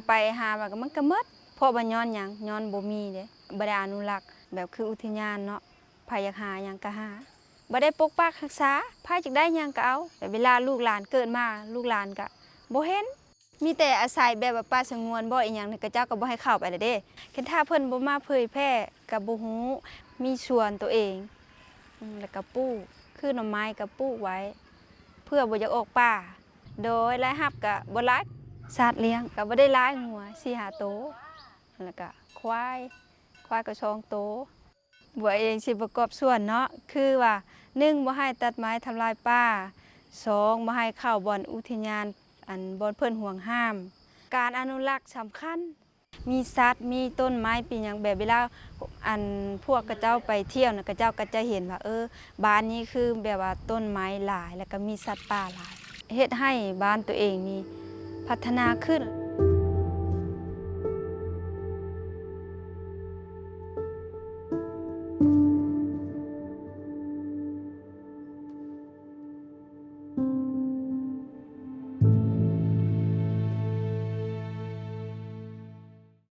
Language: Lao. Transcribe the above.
ໄປຫາວ່າກໍມັນກໍໝົດ ເພາະວ່າຍ້ອນຫຍັງ? ຍ້ອນບໍ່ມີເດ້ ບໍ່ໄດ້ອະນຸລັກ ແບບຄືອຸທິຍານເນາະ ໃຜຢາກຫາຫຍັງກໍຫາ ບໍ່ໄດ້ປົກປັກຮັກສາ ໃຜຢາກໄດ້ຫຍັງກໍເອົາ ແບບເວລາລູກຫຼານເກີດມາ ລູກຫຼານກໍບໍ່ເຫັນ ມີແຕ່ອາໄສແບບວ່າປ່າສະຫງວນບໍ ອີ່ຫຍັງນີ້ ເຂົາເຈົ້າກໍບໍ່ໃຫ້ເຂົ້າໄປແລ້ວເດ້ ຄັນຖ້າເພິ່ນບໍ່ມາເຜີຍແຜ່ກໍບໍ່ຮູ້ ມີສວນໂຕເອງ ອືມ ແລ້ວກໍປູກ ຄືໜໍ່ໄມ້ກໍປູກໄວ້ ເພື່ອບໍ່ຢາກອອກປ່າ ໂດຍ ລາຍຮັບກໍບໍ່ຫຼາຍ ສັດລ້ຽງກໍບໍ່ໄດ້ຫຼາຍ ງົວສີ່ຫ້າໂຕ ແລ້ວກໍຄວາຍ ຄວາຍກໍສອງໂຕ. ບົວເອງຊິປະກອບສ່ວນເນາະ ຄືວ່າ ໜຶ່ງ ບໍ່ໃຫ້ຕັດໄມ້ທຳລາຍປ່າ ສອງ ບໍ່ໃຫ້ເຂົ້າບ່ອນອຸທິຍານ ອັນ ບ່ອນເພິ່ນຫວງຫ້າມ ການອະນຸລັກສຳຄັນ ມີສັດ ມີຕົ້ນໄມ້ ມີຫຍັງ ແບບເວລາ ອັນ ພວກເຂົາເຈົ້າໄປທ່ຽວນະ ເຂົາເຈົ້າກໍຈະເຫັນວ່າ ເອີ ບ້ານນີ້ຄືແບບວ່າຕົ້ນໄມ້ຫຼາຍ ແລ້ວກໍມີສັດປ່າຫຼາຍ ເຮັດໃຫ້ບ້ານໂຕເອງນີ້ພັດທະນາຂຶ້ນ.